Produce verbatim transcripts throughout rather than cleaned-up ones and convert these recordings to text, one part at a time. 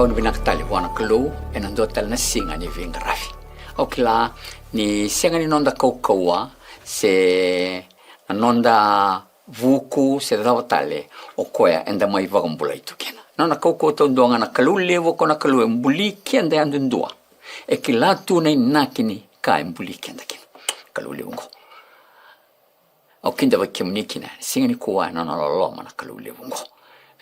Au na vinaka tale vua na Kalou ena dua tale na siga ni veiqaravi. Au kila ni sega ni noda kaukauwa se na noda vuku se cava tale o koya eda mai vakabulai tu kina. Na nona kaukauwa taudua ga na Kalou levu, o koya na Kalou e buli keda yadudua. E kila tu na inaki ni ka e buli keda kina. Kalou levu oqo. Au kidavaki kemuni kina ena siga nikua ena nona loloma na Kalou levu oqo.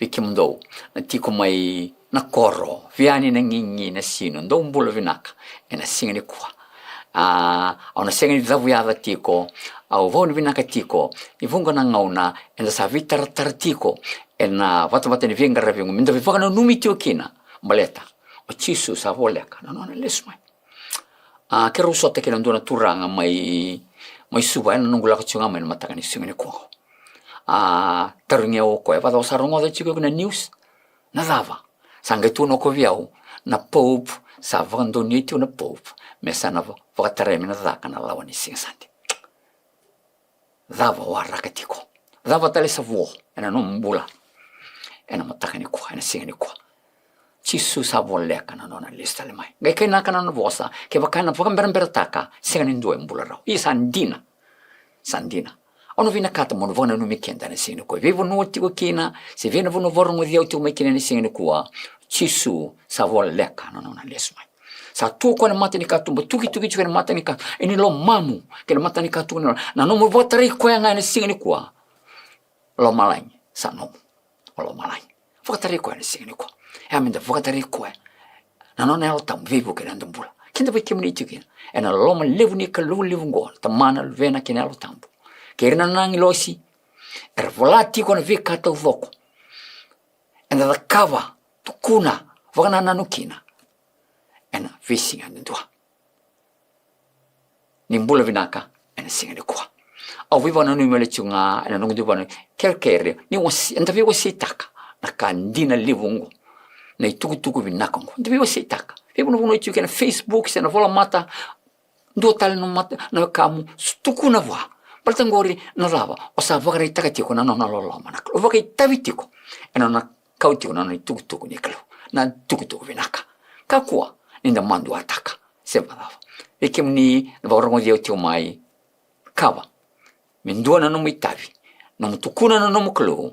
Vei kemudou na tiko mai na koro, via ni na gigi na sino, dou bula vinaka ena siga nikua. A, au na sega ni cavuyaca tiko, au vakavinavinaka tiko ni vuqa na gauna eda sa veitaratara tiko ena vatavata ni veiqaravi oqo, meda veivakananumi tiko kina, baleta o Jisu sa voleka na nona lesu mai. A, keirau sota kei na dua na turaga mai, mai Suva ena noqu lako tiko ga mai na mataka ni siga nikua. A, tarogi au o koya, vakacava, sa rogoca tiko iko na news? Na cava? Sa qai tukuna o koya vei au, na Pope, sa vakadonuya tiko na Pope me sa na va-, vakatarai me na caka na lawa ni Siga Sade. Cava waraka tiko? Cava tale sa vo ena nomu bula ena mataka nikua, ena siga nikua? Jisu sa voleka na nona lesu tale mai. Qai kainaka na nona vosa, kevaka ena vakaberaberataka, sega ni dua e bula rawa. Ia sa dina. Sa dina. Au na vinakata mo na vakananumi keda ena siga nikua. Veivanua tiko kina, se vei na vanua vakarogoci au tiko mai kina ena siga nikua, Jisu sa voleka na nona lesu mai. Sa tu o koya ena mata ni katuba, tukituki tiko ena mata ni katuba, ena lomamu kei na mata ni katuba ni loma. Na nomu vakatarai koya ga ena siga nikua, lomalagi sa nomu. O lomalagi. Vakatarai koya ena siga nikua. E a meda vakatarai koya na nona Yalo Tabu veivuke ena noda bula. Kidavaki kemuni tiko kina ena loma levu ni Kalou levu oqo, na Tamana, Luvena kei na Yalo Tabu. Kei ira na agilosi era vola tiko na veika taucoko eda cakava, tukuna, vakanananu kina ena veisiga yadudua. Ni bula vinaka ena siga nikua. Au veivakananumi wale tiko ga ena noqu dui vana kerekere ni wase-, eda veiwaseitaka na ka dina levu oqo, na itukutuku vinaka oqo. Eda veiwaseitaka, veivunavunau tiko ena Facebook se na volamata, dua tale na mata, na wekamu, tukuna vua. Baleta oqori na cava? O sa vakaraitaka tiko na nona loloma na Kalou. O vakaitavi tiko ena nona kau tiko na nona itukutuku ni Kalou, na itukutuku vinaka. Kakua ni da maduataka se vakacava. Vei kemuni na vakarogoci au tiko mai, kava me dua na nomu itavi, nomu tukuna na nomu Kalou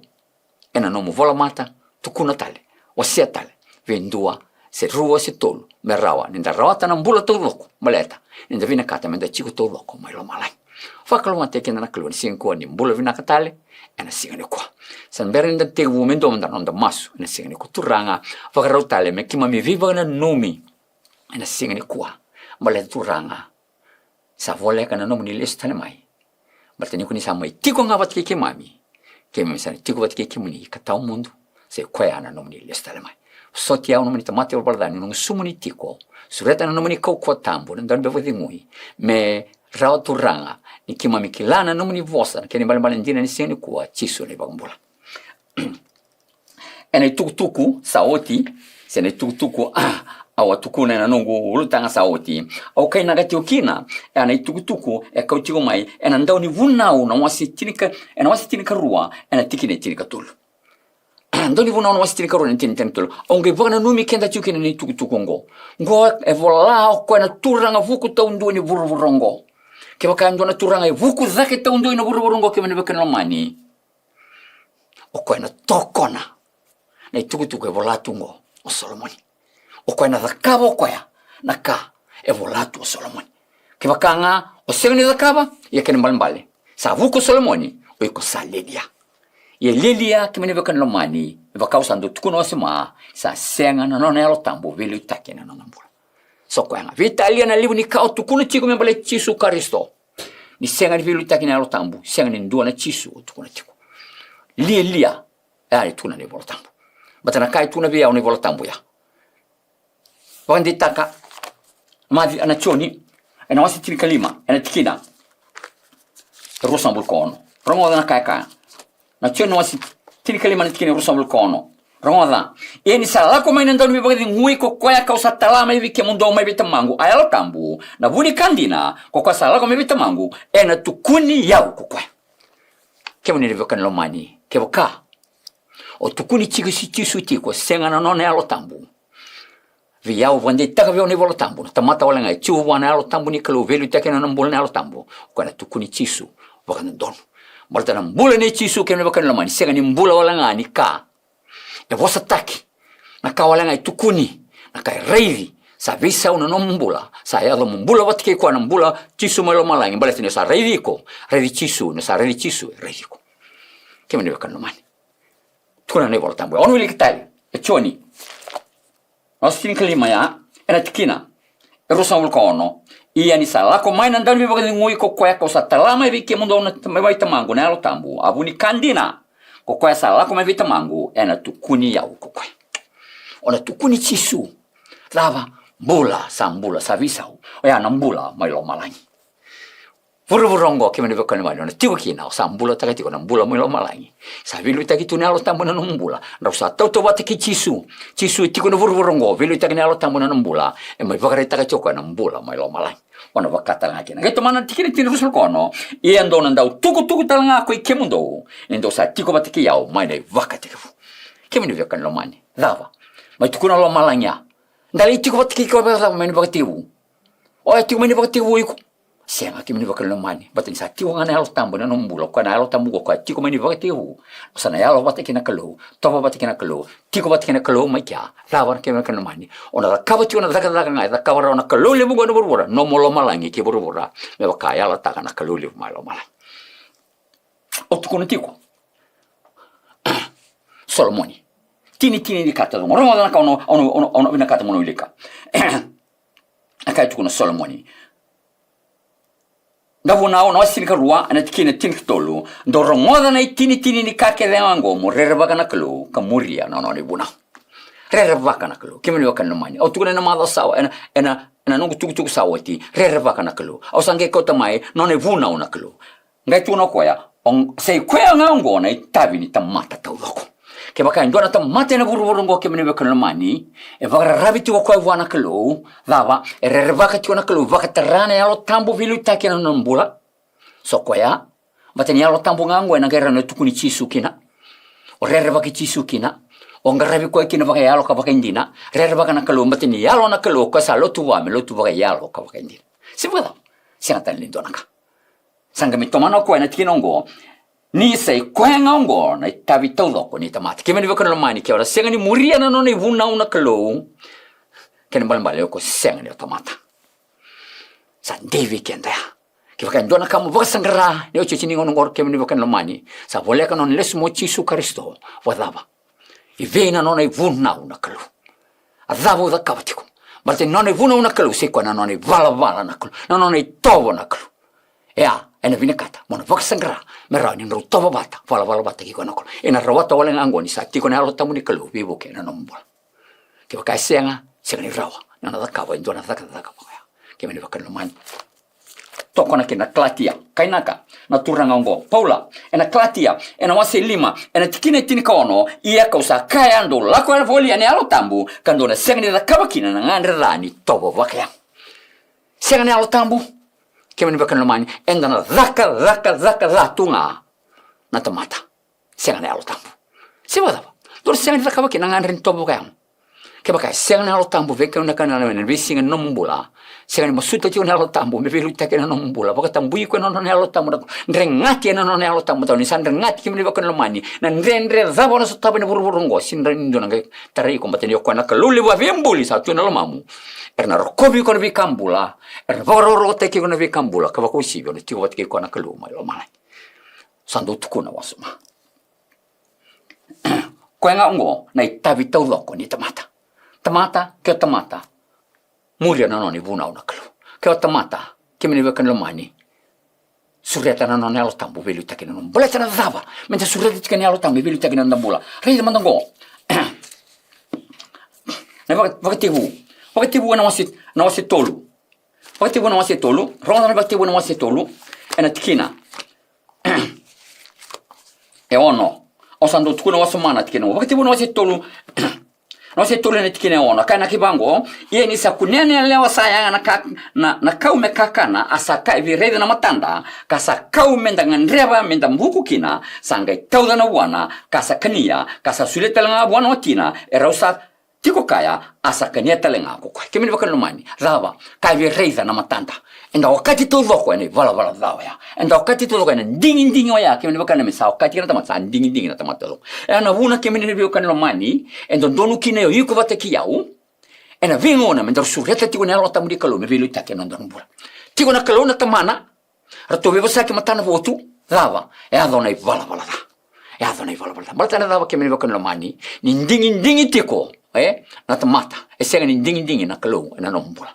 ena nomu volamata, tukuna tale, wasea tale vei dua se rua se tolu, me rawa ni da rawata na bula taucoko, baleta ni da vinakata me da tiko taucoko mai lomalagi. Vakalougatataki keda na Kalou ena siga nikua, ni bula vinaka tale ena siga nikua. Sa bera ni da tekivu me dua mada na noda masu ena siga nikua. Turaga, vakarau tale me keimami veivakananumi ena siga nikua, baleta Turaga, sa voleka na nomuni lesu tale mai. Baleta ni ko ni sa mai tiko ga vata kei keimami, keimami sa na tiko vata kei kemuni ka tawa mudu. Sa i koya na nomuni lesu tale mai. Vosoti au, nomuni tamata ivalavala ca, ni na gusumuni tiko. Sureta na nomuni kaukauwa tabu, na dauniveivakacegui, me rawa, Turaga, ni keimami kila na nomuni vosa, na kena ibalebale dina ni siga nikua, Jisu na iVakabula. Ena itukutuku sa oti, se na itukutuku, ah, au a tukuna ena noqu ulutaga sa oti, au kainaka tiko kina ena itukutuku e kau tiko mai ena Daunivunau na wase tinika, ena wase tinikarua, ena tikina e tinikatolu. Daunivunau na wase tinikarua, ena tikina e tinikatolu. Au qai vakananumi keda tiko kina na itukutuku oqo. Oqo e vola o koya na turaga vuku taudua ni vuravura oqo. Kevaka e dua na turaga e vuku cake taudua ena vuravura oqo, kemuni na veiwekani lomani, o koya na tokona na itukutuku e vola tu oqo o Solomoni. O koya na cakava o koya na ka e vola tu o Solomoni. Kevaka ga o sega ni cakava, ia kena ibalebale, sa vuku o Solomoni, o iko sa lialia. Ia lialia, kemuni na veiwekani lomani, me vaka au sa dau tukuna wasoma, sa sega na nona Yalo Tabu veiliutaki ena nona bula. So koya ga, veitalia na levu ni ka o tukuna tiko me baleti Jisu Karisito. Ni sega ni veiliutaki na Yalo Tabu, sega ni dua na Jisu o tukuna tiko. Lialia, e a tukuna na iVola Tabu. Baleta na ka e tukuna vei au na iVola Tabu ya. Vakadeitaka, Maci-, na Joni, ena wase tinikalima, ena tikina e ruasagavulu ka ono. Rogoca na ka e kaya. Na Joni wase tinikalima na tikina e ruasagavulu ka ono. Rogoca. Ia ni sa lako mai na Dauniveivakacegui, ko koya kau sa tala mai vei kemudou mai vei Tamaqu, a Yalo Tabu, na vu ni ka dina, ko koya sa lako mai vei Tamaqu, ena tukuni au ko koya. Kemuni na veiwekani lomani, kevaka o tukuni tiko se Jisu tiko, sega na nona Yalo Tabu, Vei au, vakadeitaka vei au na iVola Tabu, na tamata wale ga e tiko vua na Yalo Tabu ni Kalou, veiliutaki ena nona bula na Yalo Tabu, o koya na tukuni Jisu vakadodonu. Baleta na bula nei Jisu, kemuni na veiwekani lomani, sega ni bula wale ga ni ka e vosataki, na ka wale ga e tukuni, na ka e raici. Sa veisau na nomu bula, sa yaco mo bula vata kei koya na bula Jisu mai lomalagi, baleta ni o sa raici iko, raici Jisu, ni o sa raici Jisu, e raici iko. Kemuni na veiwekani lomani, tukuna na iVola Tabu, e ono wilika tale, e Joni, wase tinikalima ya, ena tikina e ruasagavulu ka ono. Ia ni sa lako mai na Dauniveivakacegui, ko koya kau sa tala mai vei kemudou na, mai vei Tamaqu, na Yalo Tabu, a vu ni ka dina, ko koya sa lako mai vei Tamaqu, ena tukuni au ko koya. O na tukuni Jisu. Cava? Bula sa bula, sa veisau. Oya na bula mai lomalagi. Vuravura oqo, kemuni na veiwekani lomani, o na tiko kina, o sa bulataka tiko na bula mai lomalagi. Sa veiliutaki tu na Yalo Tabu ena nomu bula. Drau sa tautauvata kei Jisu. Jisu e tiko ena vuravura oqo, veiliutaki na Yalo Tabu ena nomu bula. E mai vakaraitaka tiko o koya na bula mai lomalagi. O na vaka tale ga kina. Qai tomana na tikina e tinikarua, ruasagavulu ka ono. Ia dou na dautukutuku tale ga koi kemudou, ni dou sa tiko vata kei au mai na ivakatekivu. Kemuni na veiwekani lomani, cava? Mai tukuna lomalagi ya. Da lai tiko vata kei koya vakacava mai na ivakatekivu? O ya tiko mai na ivakatekivu o iko? Sega, kemuni na veiwekani lomani. Baleta ni sa tiko ga na Yalo Tabu ena nomu bula, o koya na Yalo Tabu qo, o koya tiko mai na ivakatekivu. O sa na yalo vata kei na Kalou, tovo vata kei na Kalou, tiko vata kei na Kalou mai kea. Cava na, kemuni na veiwekani lomani? O na cakava tiko na cakacaka ga e cakava rawa na Kalou levu qo ena vuravura, nomu lomalagi kei vuravura, me vaka e yalataka na Kalou levu mai lomalagi. Au tukuna tiko. Solomoni. Tinitini ni ka taucoko. Rogoca na ka au na, au na, au na, au na vinakata mo na wilika. Na ka e tukuna o Solomoni. Da Vunau na wase tinikarua, ena tikina e tinikatolu. Dou rogoca na itinitini ni ka kece ga oqo, mo rerevaka na Kalou ka muria na nona ivunau. Rerevaka na Kalou. Kemuni na veiwekani lomani, au tukuna ena macawa sa, ena, ena, ena noqu tukutuku sa oti. Rerevaka na Kalou. Au sa qai kauta mai na nona ivunau na Kalou. Qai tukuna o koya, o, sa i koya ga oqo na itavi ni tamata taucoko. Kevaka e dua na tamata ena vuravura oqo, kemuni na veiwekani lomani, e vakararavi tiko o koya vua na Kalou, cava? E rerevaka tiko na Kalou, vakatara na Yalo Tabu veiliutaki ena nona bula. So koya, baleta ni Yalo Tabu ga oqo ena qai rawa ni tukuni Jisu kina. O rerevaki Jisu kina. O qaravi koya kina vakayalo ka vakaidina. Rerevaka na Kalou, baleta ni Yalo na Kalou, o koya sa lotu vua me lotu vakayalo ka vakaidina. Se vakacava? Sega tale ni dua na ka. Sa qai mai tomana o koya na tikina oqo. Ni sa i koya ga oqo na itavi taucoko ni tamata. Kemuni na veiwekani lomani, ke o na sega ni muria na nona ivunau na Kalou, kena ibalebale o iko sega ni o tamata. Sa dei vei keda ya. Kevaka e dua na ka mo vakasaqara ena iotioti ni gauna oqo, kemuni na veiwekani lomani, sa voleka na nona lesu mai o Jisu Karisito. Vakacava? I vei na nona ivunau na Kalou? A cava au cakava tiko? Baleta ni nona ivunau na Kalou, sa i koya na nona ivalavala na Kalou, na nona itovo na Kalou. Ia, ena vinakata mo na vakasaqara me rawa ni drau tovo vata, valavala vata kei koya na Kalou. Ena rawata wale ga oqo ni sa tiko na Yalo Tabu ni Kalou veivuke ena nomu bula. Kevaka e sega, sega ni rawa ni o na cakava e dua na cakacaka vaka oya. Kemuni na veiwekani lomani, tokona kina na Kalatia. Kainaka na turaga oqo o Paula ena Kalatia, ena wase lima, ena tikina e tinikaono: Ia kau sa kaya, dou lako voli ena Yalo Tabu, ka dou na sega ni cakava kina na gagadre ca ni tovo vakayago. Sega na Yalo Tabu, kemuni na veiwekani lomani, eda na caka, caka, caka ca tu ga na tamata. Sega na Yalo Tabu. Se vakacava? Dou na sega ni cakava kina na gagadre ni tovo vakayago. Kevaka e sega na Yalo Tabu vei kemuni na veiwekani lomani ena veisiga ni nomu bula, sega ni masuta tiko na Yalo Tabu me veiliutaki ena nomu bula, vakatabui iko ena nona Yalo Tabu, dregati ena nona Yalo Tabu. Ni sa dregati, kemuni na veiwekani lomani, na dredre cava o na sotava ena vuravura oqo, sega ni dua na qai tarai iko, baleta ni o koya na Kalou levu, a veibuli, sa tu ena lomamu. Era na rokovi iko na veika bula, era na vakarokorokotaki iko na veika bula, ka vakauasivi o na tiko vata kei koya na Kalou mai lomalagi. Sa dau tukuna wasoma. Koya ga oqo na itavi taucoko ni tamata. Tamata, ke o tamata, muria na nona ivunau na Kalou. Ke o tamata, kemuni na veiwekani lomani, sureta na nona Yalo Tabu veiliutaki ena nomu bula. Baleta na cava? Meda sureta tiko na Yalo Tabu veiliutaki ena noda bula. Raica mada oqo. Na vaka, Vakatekivu. Vakatekivu ena wase, na wase tolu. Vakatekivu na wase tolu, rogoca na Vakatekivu na wase tolu, ena tikina e ono. Au sa dau tukuna wasoma na tikina oqo. Vakatekivu na wase tolu, na wase tolu ena tikina e ono. Ka e na kaya vaqo: Ia ni sa kunea na yalewa sa yaga na ka, na, na kau me kakana, a sa kaya vei ira, raica na matada, ka sa kau meda gadreva meda buku kina, sa qai tauca na vuana, ka sa kania, ka sa solia tale ga vua na watina, e rau sa Tiko kaya, a sa kania tale ga ko koya. Kemuni na veiwekani lomani, cava? Ka via raica na matada. Eda okati taucoko ena ivalavala ca oya. Eda okati taucoko ena digidigi oya, kemuni na veiwekani lomani, sa okati kina na tamata, sa digidigi na tamata taucoko. E a na vuna, kemuni na veiwekani lomani, e dodonu kina o iko vata kei au, ena veigauna me daru sureta tiko na Yalo Tabu ni Kalou me veiliutaki ena noda bula. Tiko na Kalou na Tamana, ratou veivosaki matanavotu, cava? E yaco na ivalavala ca. E yaco na ivalavala ca. Baleta na cava, kemuni na veiwekani lomani? Ni digidigi tiko, e, na tamata, e sega ni digidigi na Kalou ena nomu bula.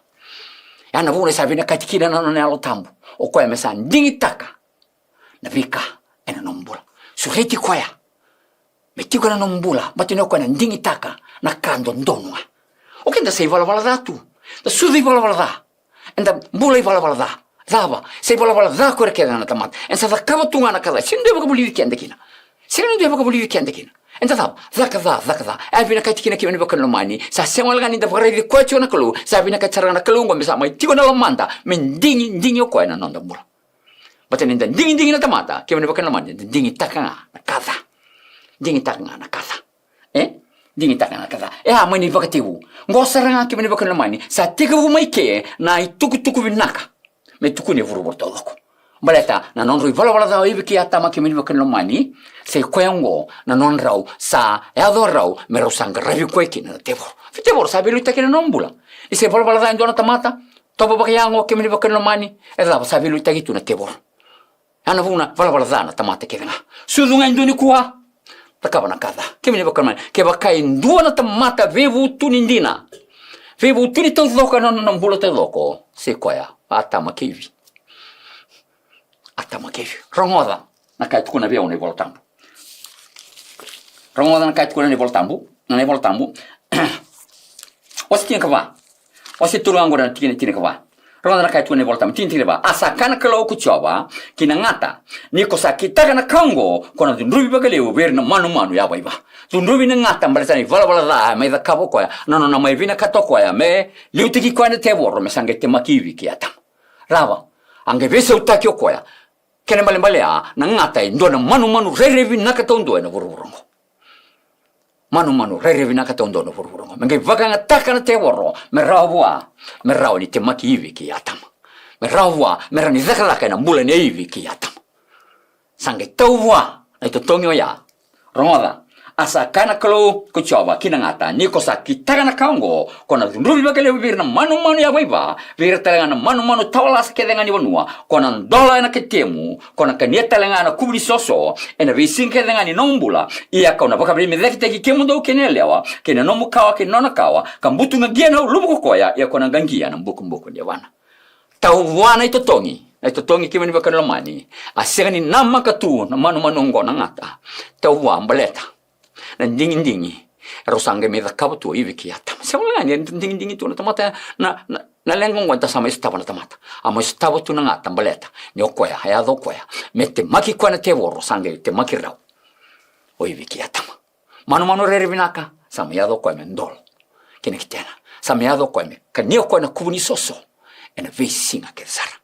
E a na vuna e sa vinakati kina na nona Yalo Tabu o koya me sa digitaka na veika ena nomu bula. Sureti koya me tiko ena nomu bula, baleta ni o koya na digitaka na ka dodonu ga. O keda sa ivalavala ca tu. Da sucu ivalavala ca. Eda bula ivalavala ca. Cava? Sa ivalavala ca ko ira kece ga na tamata. Eda sa cakava tu ga na ka ca. Sega ni dua e vakavulici keda kina. Sega ni dua e vakavulici keda kina. Eda cava? Caka ca, caka ca. E a vinakati kina, kemuni na veiwekani lomani, sa sega wale ga ni da vakaraici koya tiko na Kalou. Sa vinakati sara ga na Kalou oqo me sa mai tiko ena lomada, me digidigi o koya na noda bula. Baleta ni da digidigi na tamata, kemuni na veiwekani lomani, da digitaka ga na ka ca. Digitaka ga na ka ca. E? Digitaka ga na ka ca. E a mai na ivakatekivu. Oqo sara ga, kemuni na veiwekani lomani, sa tekivu mai ke na itukutuku vinaka me tukuni e vuravura taucoko. Baleta na nodrau ivalavala ca o Ivi kei Atama, kemuni na veiwekani lomani, sa i koya oqo na nodrau sa yaco rawa me rau sa qaravi koya kina na tevoro. Tevoro sa veiliutaki ena nomu bula. Ni sa ivalavala ca e dua na tamata, tovo vakayago, kemuni na veiwekani lomani, e cava? Sa veiliutaki tu na tevoro. E a na vuna, valavala ca na tamata kece ga. Sucu ga e dua nikua, cakava na ka ca. Kemuni na veiwekani lomani, kevaka e dua na tamata veivutuni dina, veivutuni taucoko ena nona bula taucoko, sa i koya o Atama kei Ivi. Atama kei Ivi. Rogoca na ka e tukuna vei au na iVola Tabu. Rogoca na ka e tukuna na iVola Tabu, na iVola Tabu. Wase tinikava. Wase tolu ga oqo, na tikina tinikava. Rogoca na ka e tukuna na iVola Tabu, tikina tinikava. A sa kaya na Kalou ko Jiova ki na gata, ni ko sa kitaka na ka oqo, ko na cudruvi vakalevu vei ira na manumanu yavaiva. Cudruvi na gata baleta na ivalavala ca e mai cakava o koya, na nona mai vinakata o koya me liutaki koya na tevoro me sa qai temaki Ivi kei Atama. Cava? A qai veisautaki o koya. Kena ibalebale ya, na gata e dua na manumanu rairai vinaka taudua ena vuravura oqo. Manumanu rairai vinaka taudua ena vuravura oqo. Me qai vakayagataka na tevoro me rawa vua, me rawa ni temaki Ivi kei Atama. Me rawa vua me rawa ni cakacaka ena bula nei Ivi kei Atama. Sa qai tau vua na itotogi oya. Rogoca. A sa kaya na Kalou ko Jiova ki na gata, ni ko sa kitaka na ka oqo, ko na cudruvi vakalevu vei ira na manumanu yavaiva, vei ira tale ga na manumanu tawalasa kece ga ni vanua, ko na dola ena ketemu, ko na kania tale ga na kuvu ni soso ena veisiga kece ga ni nomu bula. Ia kau na vakaveilecayaki kemudou kei na yalewa, kei na nomu kawa kei na nona kawa, ka butuqaqia na uluvu ko koya, ia ko na qaqia na bukubuku ni yavana. Tau vua na itotogi, na itotogi, kemuni na veiwekani lomani. A sega ni namaka tu na manumanu oqo na gata. Tau vua baleta na digidigi e rau sa qai mai cakava tu o Ivi kei Atama. Sega wale ga ni digidigi tu na tamata, na, na, na leqa oqo, eda sa mai sotava na tamata. A mai sotava tu na gata baleta ni o koya, a yaco o koya me temaki koya na tevoro, sa qai temaki rau o Ivi kei Atama. Manumanu rairai vinaka, sa mai yaco o koya me dolo ki na ketena. Sa mai yaco o koya me kania o koya na kuvu ni soso ena veisiga kece sara.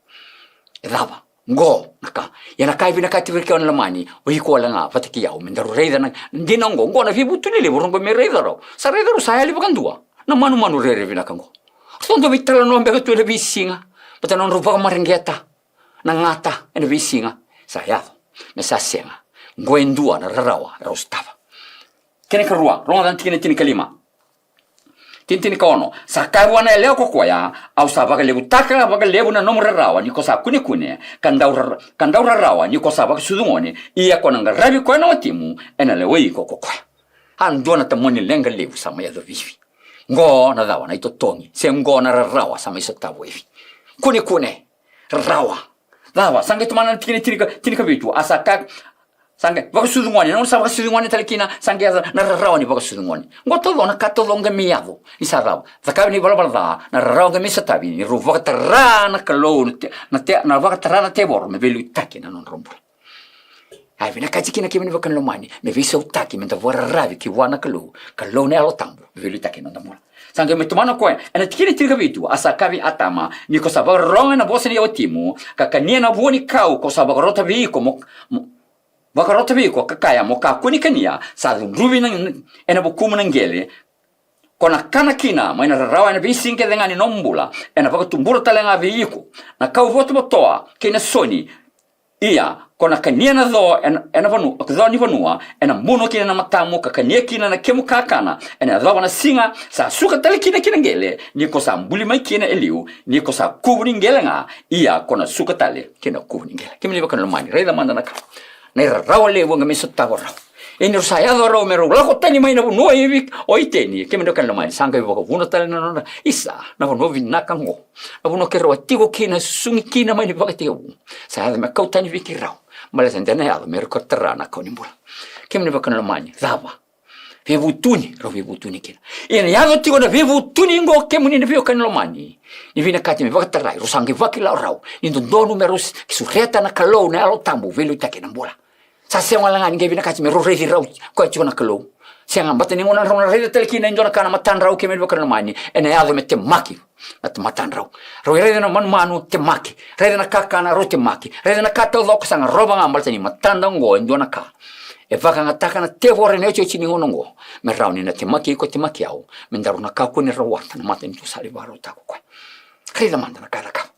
E cava? Qo na ka. Ia na ka e vinakati vei kemuni na lomani, o iko wale ga vata kei au, me daru raica na dina oqo. Qo na veivutuni levu, rau qai mai raica rau. Sa raica rau sa yali vakadua na manumanu rairai vinaka oqo. Ratou dau veitalanoa beka tu ena veisiga baleta na nodrau vakamareqeta na gata ena veisiga. Sa yaco me sa sega. Qo e dua na rarawa e rau sotava. Kena ikarua, rogoca na tikina tinikalima. Tikina tinikaono. Sa kaya vua na yalewa ko koya, au sa vakalevutaka vakalevu na nomu rarawa ni ko sa kunekune, ka dau rara-, ka dau rarawa ni ko sa vakasucu gone, ia ko na qaravi koya na watimu, ena lewai iko ko koya. A dua na tamani leqa levu sa mai yaco vei Ivi. Qo na cava? Na itotogi. Se qo na rarawa sa mai sotava o Ivi. Kunekune. Rarawa. Cava? Sa qai tomana na tikina tinika, tinikavitu. A sa ka, sa qai vakasucu gone. Na gauna sa vakasucu gone tale kina, sa qai yaco na rarawa ni vakasucu gone. Qo taucoko na ka taucoko qai mai yaco. Ni sa cava? Cakava na ivalavala ca, na rarawa qai mai sotavi, ni rau vakatara na Kalou, na te-, na te-, na vakatara na tevoro me veiliutaki na nodrau bula. A vinakati kina, kemuni na veiwekani lomani, me veisautaki, me da vakararavi ki vua na Kalou, Kalou na Yalo Tabu, me veiliutaki na noda bula. Sa qai mai tomana o koya ena tikina tinikavitu, a sa kaya vei Atama, ni ko sa vakarorogo ena vosa ni watimu, ka kania na vua ni kau ko sa vakarota vei iko mo, mo, vakarota vei iko, ka kaya mo kakua ni kania, sa cudruvi na, ena vukumu na qele, Ko na kana kina mai na rarawa ena veisiga kece ga ni nomu bula, ena vakatubura tale ga vei iko na kau votovotoa kei na soni. Ia ko na kania na co ena, ena vanua, co ni vanua, ena buno kina na matamu ka kania kina na kemu kakana, ena yacova na siga sa suka tale kina ki na qele, ni ko sa buli mai kina e liu, ni ko sa kuvu ni qele ga, ia ko na suka tale ki na kuvu ni qele. Kemuni veiwekani lomani, raica mada na ka. Na irarawa levu ga me sotava rau. Ia ni rau sa yaco rau me rau lako tani mai na vanua i Vik-, o Iteni, kemuni veiwekani lomani, sa qai vakavuna tale na nodra isa, na vanua vinaka oqo. Na vanua keirau a tiko kina, susugi kina mai na ivakatekivu. Sa yaco me kau tani vei keirau. Baleta de na yaco me rau tara na kau ni bula. Kemuni veiwekani lomani, cava? Veivutuni, rau veivutuni kina. Ia na yaco tiko na veivutuni oqo, kemuni na veiwekani lomani, ni vinakati me vakatarai, rau sa qai vakila o rau ni dodonu me rau s-, sureta na Kalou, na Yalo Tabu veiliutaki ena bula. Sa sega wale ga ni qai vinakati me rau raici rau koya tiko na Kalou. Sega, baleta ni gauna rau na raica tale kina e dua na ka na matadrau, kemuni veiwekani lomani, ena yaco me temaki na matadrau. Rau raica na manumanu, temaki. Raica na kakana, rau temaki. Raica na ka taucoko, sa garova ga, baleta ni matada oqo e dua na ka e vakayagataka na tevoro ena iotioti ni gauna oqo, me rawa ni na temaki iko, temaki au, me daru na kakua ni rawata na matanitu sa lai vakarautaka o koya. Raica mada na ka e cakava.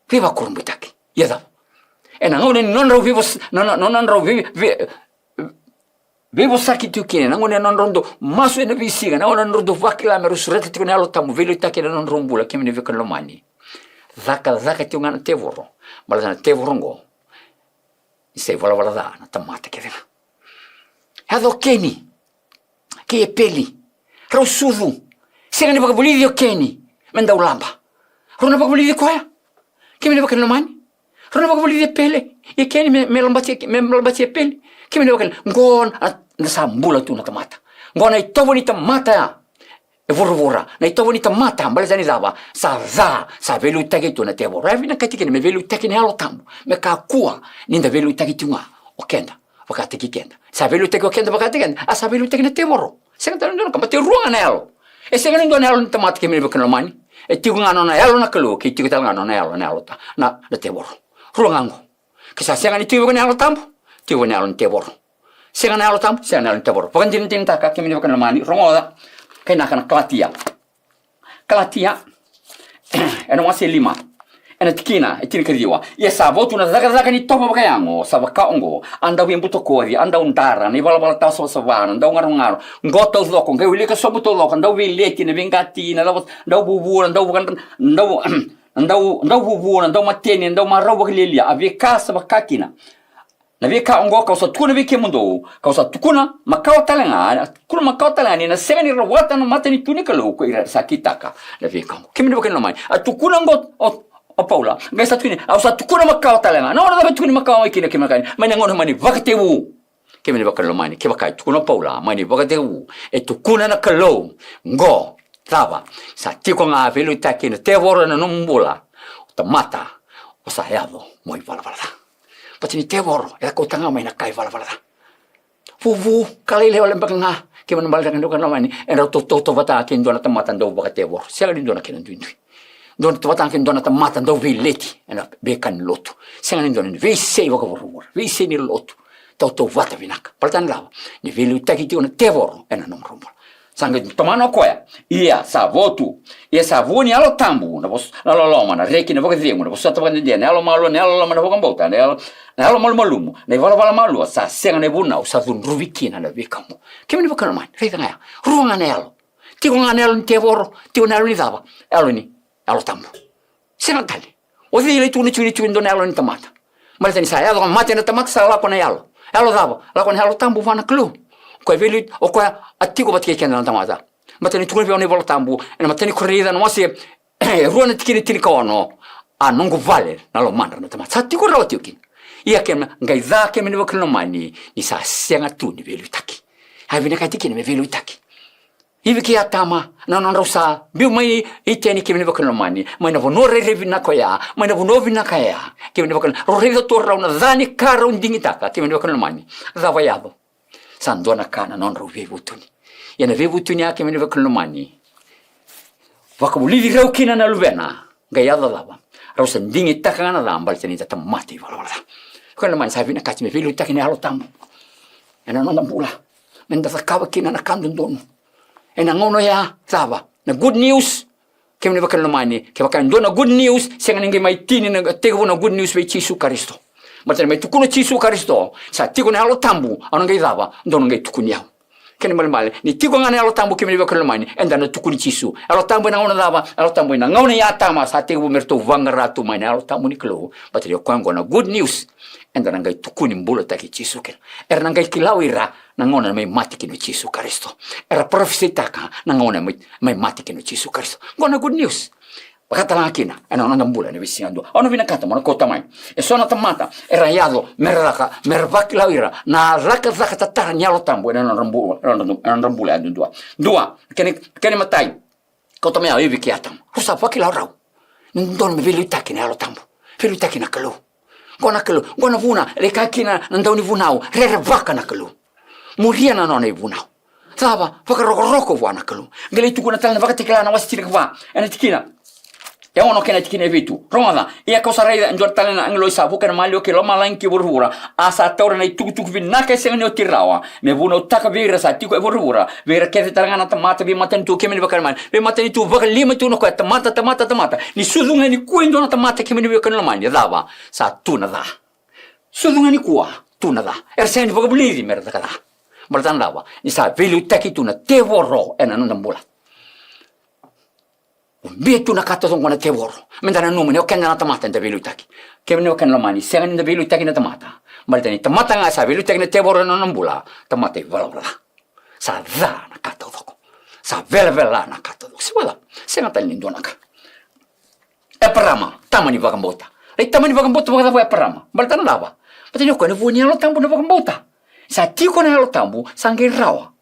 Veivakurabuitaki. Ia cava? Ena gauna ni nodrau veivos-, na, na, na nodrau vei-, vei-, veivosaki tiko kina, na gauna ni nodrau dau masu ena veisiga, na gauna ni nodrau dau vakila me rau sureta tiko na Yalo Tabu veiliutaki ena nodrau bula, kemuni veiwekani lomani, cakacaka tiko ga na tevoro. Baleta na tevoro oqo ni sa ivalavala ca na tamata kece ga. Yaco o Keni kei Epeli, rau sucu. Sega ni vakavulici o Keni me dau laba. Rau na vakavulici koya, kemuni veiwekani lomani. Rau na vakavulici Epeli, e Keni me, me labati, me labati Epeli, kemuni veiwekani. Qo na, na sa bula tu na tamata. Qo na itovo ni tamata ya e vuravura. Na itovo ni tamata, baleta ni cava? Sa ca, sa veiliutaki tu na tevoro. E vinakati kina me veiliutaki na Yalo Tabu, me kakua ni da veiliutaki tu ga o keda vakataki keda. Sa veiliutaki o keda vakataki keda, a sa veiliutaki na tevoro. Sega tale ni dua na ka, baleta e rua ga na yalo. E sega ni dua na yalo ni tamata, kemuni veiwekani lomani. E tiko ga na nona yalo na Kalou, kei tiko tale ga na nona yalo, na yalo ta-, na, na tevoro. Rua ga oqo. Ke sa sega ni tiko vei iko na Yalo Tabu, tiko vei iko na yalo ni tevoro. Sega na Yalo Tabu, sega na yalo ni tevoro. Vakadinadinataka, kemuni veiwekani lomani, rogoca. Kainaka na Kalatia. Kalatia, ena wase e lima, ena tikina e tinikaciwa. Ia sa votu na cakacaka ni tovo vakayago, sa vaka oqo: a dau veibutakoci, a dau dara, na ivalavala tawa savasava, na dau garogaro, qo taucoko, qai wilika sobu taucoko, a dau veileti, na veiqati, na cava, dau vuvu, na dau vaka-, dau, dau, dau vuvu, na dau mateni, na dau marau vakalialia, a veika sa vaka kina. Na veika oqo kau sa tukuna vei kemudou, kau sa tukuna makawa tale ga, tukuna makawa tale ga, ni na sega ni rawata na matanitu ni Kalou ko ira era sa kitaka na veika oqo. Kemuni veiwekani lomani, a tukuna oqo o, o Paula, qai sa tukuni, au sa tukuna makawa tale ga. Na gauna cava e tukuni makawa mai kina, kemuni veiwekani? Mai na gauna mani vakatekivu. Kemuni veiwekani lomani, kevaka e tukuna o Paula mai na ivakatekivu, e tukuna na Kalou, qo, cava? Sa tiko ga veiliutaki na tevoro ena nomu bula. O tamata, o sa yaco mo ivalavala ca. Baleta ni tevoro e kauta ga mai na ka ivalavala ca. Vuvu, ka lailai wale beka ga, kemuni na bale, kemuni veiwekani lomani, erau tau, tautauvata kei dua na tamata dau vakatevoro. Sega ni dua na kena duidui. Dau tautauvata kei dua na tamata dau veileti ena veika ni lotu. Sega ni dua na, veisei vakavuravura, veisei ni lotu. Tautauvata vinaka. Baleta na cava? Ni veiliutaki tiko na tevoro ena nomudrau bula. Sa qai tomana o koya: Ia sa votu, ia sa vua ni Yalo Tabu na vos-, na loloma, na reki, na vakacegu, na vosota vakadede, na yalomalua, na yalololoma, na vakabauta, na yalo, na yalomalumalumu, na ivalavala malua, sa sega na ivunau sa cudruvi kina na veika oqo. Kemuni veiwekani lomani, raica ga ya. Rua ga na yalo. Tiko ga na yalo ni tevoro, tiko na yalo ni cava? Yalo ni, Yalo Tabu. Sega tale. O cei e lai tukuna tiko ni tiko e dua na yalo ni tamata? Baleta ni sa yaco ga mate na tamata, sa lako na yalo. Yalo cava? Lako na Yalo Tabu vua na Kalou. O koya veiliu-, o koya a tiko vata kei keda na tamata. Baleta ni tukuna vei au na iVola Tabu ena imatai ni Korinica na wase e rua na tikina e tinikaono: A noqu vale na lomadra na tamata. Sa tiko rawa tiko kina. Ia kemuni, qai ca, kemuni veiwekani lomani, ni sa sega tu ni veiliutaki. A vinakati kina me veiliutaki. Ivi kei Atama, na nodrau sa biu mai Iteni, kemuni veiwekani lomani, mai na vanua rairai vinaka oya, mai na vanua vinaka ya, kemuni veiwekani, rau raica tu o rau na ca ni ka rau digitaka, kemuni veiwekani lomani. Cava e yaco? Sa dua na ka na nodrau veivutuni. Ia na veivutuni ya, kemuni veiwekani lomani, vakavulici rau kina na Luvena. Qai yaco cava? Rau sa digitaka ga na ca, baleta ni da tamata ivalavala ca. Veiwekani lomani, sa vinakati me veiliutaki na Yalo Tabu ena noda bula, me da cakava kina na ka dodonu. Ena gauna oya, cava? Na good news. Kemuni na wekaqu lomani, kevaka e dua na good news, sega ni qai mai tini na tekivu na good news vei Jisu Karisito. Baleta ni mai tukuna o Jisu Karisito, sa tiko na Yalo Tabu, au na qai cava? Dou na qai tukuni au. Kena ibalebale, ni tiko ga na Yalo Tabu, kemuni na wekaqu lomani, eda na tukuni Jisu. Yalo Tabu ena gauna cava? Yalo Tabu ena gauna i Atama, sa tekivu me ratou vaqara tu mai na Yalo Tabu ni Kalou. Baleta ni o koya oqo na good news. Eda na qai tukuni bulataki Jisu kina. Era na qai kila o ira na gauna mai mate kina o Jisu Karisito. Era parofisaitaka na gauna mai, mai mate kina o Jisu Karisito. Oqo na good news. Vakatalega kina ena noda bula ena veisiga dua. Au na vinakata mo na kauta mai eso na tamata era yaco mera caka, mera vakila o ira na cakacaka tatara ni Yalo Tabu ena nodra bula, ena nodra, ena nodra bula yadudua. Dua, kena, kena imatai, kauta mai o Ivi kei Atama. Rau sa vakila o rau ni dodonu me veiliutaki na Yalo Tabu, veiliutaki na Kalou. Oqo na Kalou, oqo na vuna e lai kaya kina na daunivunau, rerevaka na Kalou. Muria na nona ivunau. Cava? Vakarokoroko vua na Kalou. Qai lai tukuna tale na Vakatakila na wase tinikava, ena tikina e ono kei na tikina e vitu. Rogoca, ia kau sa raica e dua tale na agiloi sa vuka ena maliwa kei lomalagi kei vuravura, a sa taura na itukutuku vinaka e sega ni oti rawa, me vunautaka vei ira sa tiko e vuravura, vei ira kece tale ga na tamata veimatanitu, kemuni na wekaqu lomani, veimatanitu vakalima tu na koya, tamata, tamata, tamata. Ni sucu ga nikua e dua na tamata, kemuni na wekaqu lomani, cava? Sa tu na ca. Sucu ga nikua, tu na ca. Era sega ni vakavulici mera caka ca. Baleta na cava? Ni sa veiliutaki tu na tevoro ena noda bula. Ubia tu na ka taucoko na tevoro. Meda nanuma ni o keda na tamata eda veiliutaki. Kemuni na wekaqu lomani, sega ni da veiliutaki na tamata. Baleta ni tamata ga sa veiliutaki na tevoro ena nona bula, tamata ivalavala ca. Sa ca na ka taucoko. Sa velavela na ka taucoko. Se vacava? Sega tale ni dua na ka. Eparama, tama ni vakabauta. Lai tama ni vakabauta vakacava o Eparama? Baleta na cava? Baleta ni o koya na vua ni Yalo Tabu na vakabauta. Sa tiko na Yalo Tabu, sa qai rawa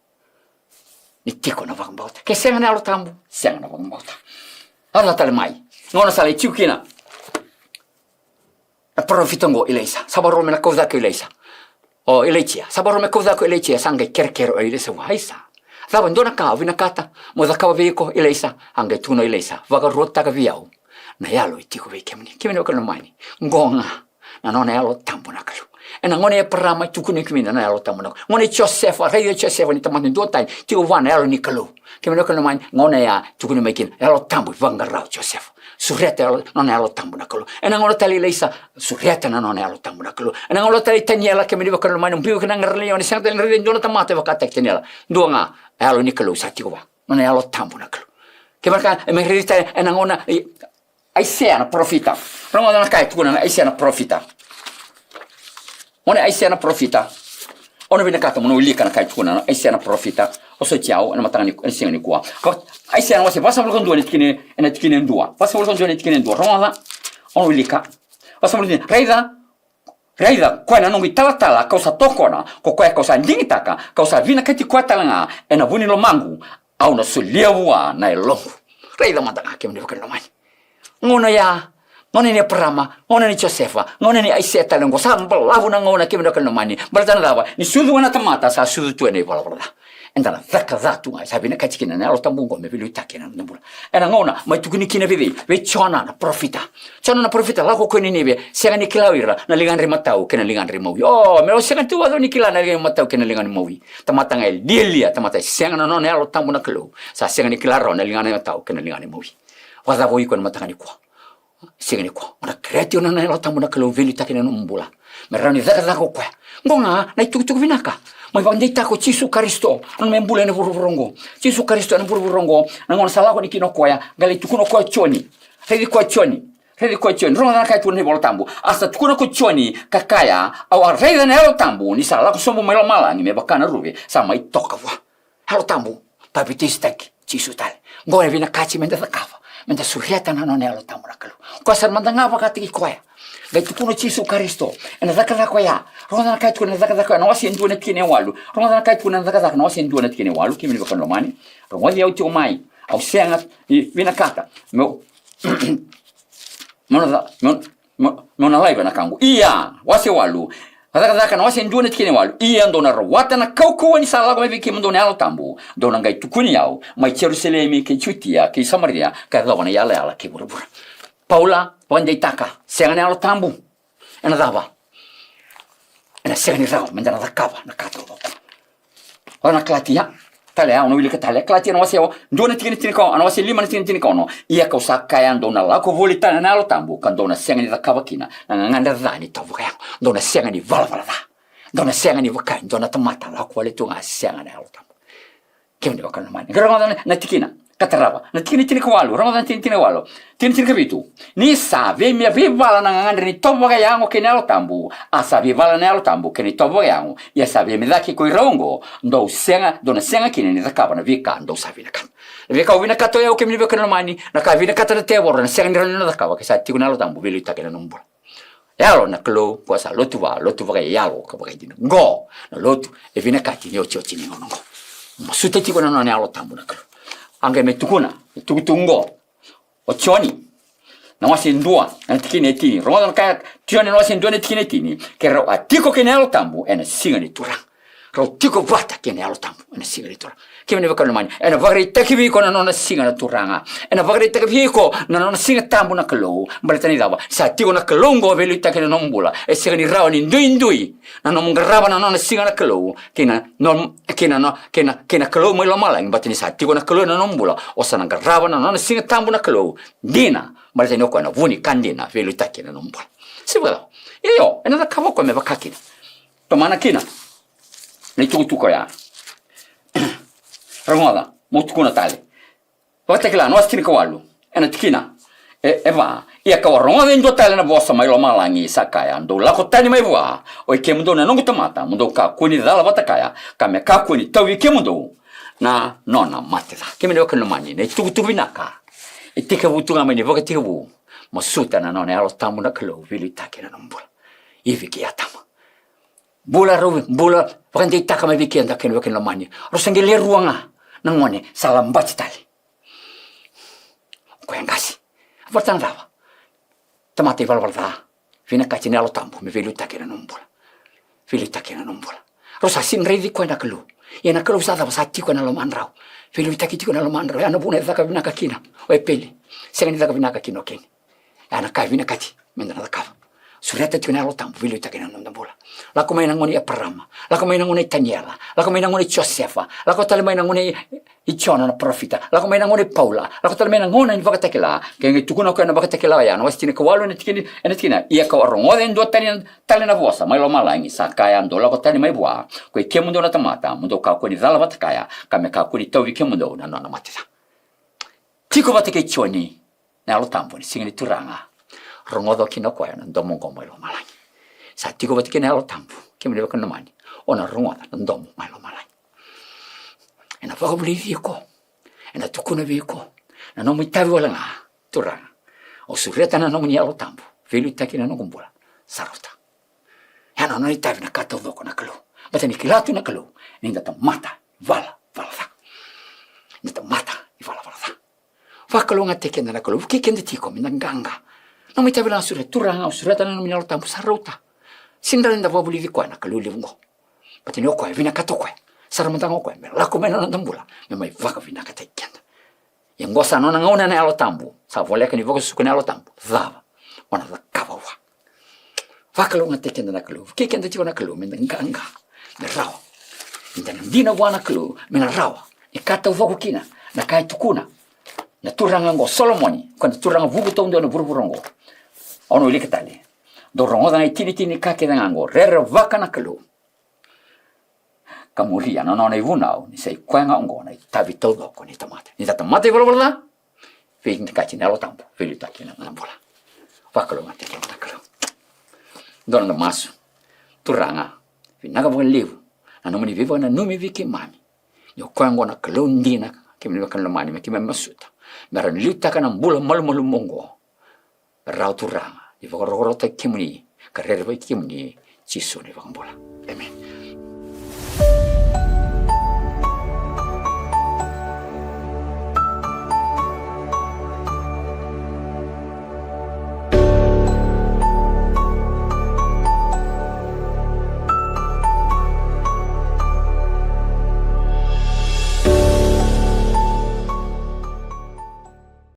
ni tiko na vakabauta. Ke sega na Yalo Tabu, sega na vakabauta. A ca tale mai. Gauna sa lai tiko kina na parofita oqo o Ilaisa. Sa vakarau me na kau cake o Ilaisa. O Ilaija. Sa vakarau me kau cake o Ilaija. Sa qai kerekere o Ilaisa vua, Aisa. Cava e dua na ka au vinakata mo cakava vei iko, Ilaisa? A qai tukuna o Ilaisa, vakaruataka vei au na yalo e tiko vei kemuni. Kemuni na wekaqu lomani. Oqo ga na nona Yalo Tabu na Kalou. Ena gauna i Eparama e tukuni kemuni na Yalo Tabu na Kalou. Gauna i Josefa, raici o Josefa ni tamata duatani, tiko vua na Yalo ni Kalou. Kemuni na wekaqu lomani, gauna ya tukuni mai kina, Yalo Tabu e vaqara o Josefa. Sureta yalo, nona Yalo Tabu na Kalou. Ena gauna tale i Ilaisa, sureta na nona Yalo Tabu na Kalou. Ena gauna tale i Taniela, kemuni na wekaqu lomani, biu kina na qara lewe ni siga, tale raici e dua na tamata e vakataki Taniela. Dua ga, Yalo ni Kalou sa tiko vua. Nona Yalo Tabu na Kalou. Kevaka e mai raici tale ena gauna i Aisea na parofita. Rogoca na ka e tukuna na Aisea na parofita. Gauna i Aisea na parofita. Au na vinakata mo na wilika na ka e tukuna na Aisea na parofita. O soti au ena mataka ni, ena siga nikua. Ka Aisea na wase vasagavulu ka dua, na tikina, ena tikina e dua. Vasagavulu ka dua, na tikina e dua. Rogoca. Au na wilika. Vasagavulu ka dua. Raica, raica, koya na noqu italatala kau sa tokona, ko koya kau sa digitaka, kau sa vinakati koya tale ga ena vu ni lomaqu, au na solia vua na yaloqu. Raica mada ga, kemuni na wekaqu lomani. Gauna ya, gauna ni Eparama, gauna ni Josefa, gauna ni Aisea tale oqo, sa balavu na gauna, kemuni na wekaqu lomani. Baleta na cava? Ni sucu ga na tamata, sa sucu tu ena ivalavala ca. Eda na caka ca tu ga, sa vinakati kina na Yalo Tabu oqo me veiliutaki ena noda bula. Ena gauna mai tukuni kina vei cei? Vei Jona na parofita. Jona na parofita, lako o koya i Ninive, sega ni kila o ira na ligadra imatau kei na ligadra imawi. O, me o sega tu vakacava ni kila na liga imatau kei na liga imawi. Tamata ga e lialia, tamata e sega na nona Yalo Tabu na Kalou, sa sega ni kila rawa na ligana imatau kei na ligana imawi. Vakacava o iko ena mataka nikua? Siga nikua, o na kerea tiko na nona Yalo Tabu na Kalou veiliutaki ena nomu bula, me rawa ni cakacaka o koya. Oqo ga na itukutuku vinaka mai vakadeitaka o Jisu Karisito, nona mai bula ena vuravura oqo. Jisu Karisito ena vuravura oqo, na gauna sa lako yani kina o koya, qai lai tukuna o koya o Joni. Raici koya o Joni. Raici koya o Joni. Rogoca na ka e tukuna na iVola Tabu. A sa tukuna ko Joni ka kaya, au a raica na Yalo Tabu ni sa lako sobu mai lomalagi me vaka na ruve, sa mai toka vua. Yalo Tabu, papitaisotaki Jisu tale. Oqo e vinakati meda cakava, meda sureta na nona Yalo Tabu na Kalou. Koya sara mada ga vakataki koya. Qai tukuna o Jisu Karisito ena Cakacaka oya. Rogoca na ka e tukuna na Cakacaka oya, na wase e dua na tikina e walu. Rogoca na ka e tukuna na Cakacaka na wase e dua na tikina e walu, kemuni na wekaqu lomani. Rogoci au tiko mai. Au sega ni vinakata meu, meu na ca-, meu, meu, meu na laiva na ka oqo. Ia, wase walu. Cakacaka na wase dua na tikina e walu. Ia dou na rawata na kaukauwa ni sa lako mai vei kemudou na Yalo Tabu, dou na qai tukuni au mai Jerusalemi kei Jutia kei Samaria, ka yacova na iyalayala kei vuravura. Paula vakadeitaka, sega na Yalo Tabu, ena cava? Ena sega ni rawa meda na cakava na ka taucoko. O na Kalatia, Tale, au na wilika tale, Kalatia na wase dua na tikina tinikaono, na wase lima na tikina tinikaono. Ia kau sa kaya, dou na lako voli tale na Yalo Tabu, ka dou na sega ni cakava kina na gagadre ca ni tau vakayago. Dou na sega ni valavala ca. Dou na sega ni vaka e dua na tamata lako vale tu ga sega na Yalo Tabu. Kemuni na wekaqu lomani, qai rogoca na, na tikina ka tarava. Na tikina tinikawalu, rogoca na tikina tinikawalu. Tikina tinikavitu. Ni sa vei me veivala na gagadre ni tau vakayago kei na Yalo Tabu, a sa veivala na Yalo Tabu kei na tau vakayago, ia sa vei me cake ko i rau oqo, dou sega, dou na sega kina ni cakava na veika dou sa vinakata. Na veika o vinakata o yau, kemuni na wekaqu lomani, na ka vinakata na tevoro, na sega ni rawa ni na cakava ke sa tiko na Yalo Tabu veiliutaki ena nomu bula. Yalo na Kalou, ko sa lotu va, lotu vakayalo ka vakaidina. Qo na lotu e vinakati ni otioti ni gauna qo. Masuta tiko na nona Yalo Tabu na Kalou. A qai mai tukuna na itukutuku qo o Joni, na wase dua na tikina e tini. Rogoca na ka ya, Joni na wase dua na tikina e tini. Ke rau a tiko kei na Yalo Tabu ena siga ni Turaga. Rau tiko vata kei na Yalo Tabu ena siga ni Turaga. Kemuni na wekaqu lomani, ena vakaraitaki vei iko na nona siga na Turaga. Ena vakaraitaki vei iko na nona siga tabu na Kalou. Baleta ni cava? Sa tiko na Kalou oqo veiliutaki ena nomu bula. E sega ni rawa ni duidui na nomu qarava na nona siga na Kalou kei na nom-, kei na no-, kei na, kei na Kalou mai lomalagi. Baleta ni sa tiko na Kalou ena nomu bula, o sa na qarava na nona siga tabu na Kalou. Dina, baleta ni o koya na vu ni ka dina veiliutaki ena nomu bula. Se vakacava? Io, ena cakava o koya me vaka kina. Tomana kina na itukutuku oya. Rogoca, meu tukuna tale. Vakatakila na wase tinikawalu, ena tikina e, e va. Ia kau a rogoca e dua tale na vosa mai lomalagi sa kaya, dou lako tani mai vua, oi kemudou na noqu tamata, mo dou kakua ni cala vata kaya, ka me kakua ni tauvi kemudou na nona mate ca. Kemuni na wekaqu lomani, na itukutuku vinaka e tekivu tu ga mai na ivakatekivu. Masuta na nona Yalo Tabu na Kalou veiliutaki ena nomu bula. Ivi kei Atama. Bula rau, bula vakadeitaka mai vei keda, kemuni na wekaqu lomani. Rau sa qai le rua ga na gone sa labati tale. O koya e qase. A vakatana cava? Tamata ivalavala ca. Vinakati na Yalo Tabu me veiliutaki ena nomu bula. Veiliutaki ena nomu bula. Rau sa sega ni raici koya na Kalou. Ia na Kalou sa cava? Sa tiko ena lomadrau. Veiliutaki tiko ena lomadrau. Ya na vuna e caka vinaka kina o Epeli. Sega ni caka vinaka kina o Keni. Ya na ka e vinakati meda na cakava. Sureta tiko na Yalo Tabu veiliutaki ena noda bula. Lako mai na gauna i Eparama, lako mai na gauna i Taniela, lako mai na gauna i Josefa, lako tale mai na gauna i, i Jona na parofita, lako mai na gauna i Paula, lako tale mai na gauna ni Vakatakila. Ke qai tukuna o koya na Vakatakila oya, na wase tinikawalu ena tikina, ena tikina: Ia kau a rogoca e dua tani tale na vosa mai lomalagi sa kaya, dou lako tani mai vua, koi kemudou na tamata, mo dou kakua ni cala vata kaya, ka me kakua ni tauvi kemudou na nona mate ca. Tiko vata kei Joni na Yalo Tabu ena siga ni Turaga. Rogoca kina o koya na domo oqo mai lomalagi. Sa tiko vata kei na Yalo Tabu, kemuni na wekaqu lomani, o na rogoca na domo mai lomalagi. Ena vakavulici iko, ena tukuna vei iko na nomu itavi wale ga: Turaga, au sureta na nomuni Yalo Tabu veiliutaki ena noqu bula. Sa rauta. Ya na nona itavi na ka taucoko na Kalou. Baleta ni kila tu na Kalou ni da tamata ivalavala ca. Da tamata ivalavala ca. Vakalougatataki keda na Kalou, vukei keda tiko meda qaqa. Nomu itavi la, sureta, Turaga, au sureta na nomuni Yalo Tabu. Sa rauta. Sega ni rawa ni da vakavulici koya na Kalou levu oqo. Baleta ni o koya e vinakata o koya, sa rauta ga o koya me lako mai na noda bula me mai vakavinakataki keda. Ia oqo sa nona gauna na Yalo Tabu. Sa voleka ni vakasuka na Yalo Tabu. Cava o na cakava vua? Vakalougatataki keda na Kalou, vukei keda tiko na Kalou meda qaqa, me rawa ni da na dina vua na Kalou, me na rawa ni ka taucoko kina na ka e tukuna na turaga oqo o Solomoni, ko na turaga vuku taudua ena vuravura oqo. Au na wilika tale. Dou rogoca na itinitini ni ka kece ga oqo: Rerevaka na Kalou ka muria na nona ivunau, ni sa i koya ga oqo na itavi taucoko ni tamata. Ni da tamata ivalavala ca, veiliutaki na Yalo Tabu veiliutaki ena noda bula. Vakalougatataki keda na Kalou. Dua na noda masu. Turaga, vinaka vakalevu na nomuni veivakananumi vei keimami. Ni o koya oqo na Kalou dina, kemuni na wekaqu lomani, me keimami masuta me rawa ni liutaka na bula malumalumu oqo. Rawa, Turaga, ni vakarokorokotaki kemuni ka rerevaki kemuni, Jisu na iVakabula. Emeni.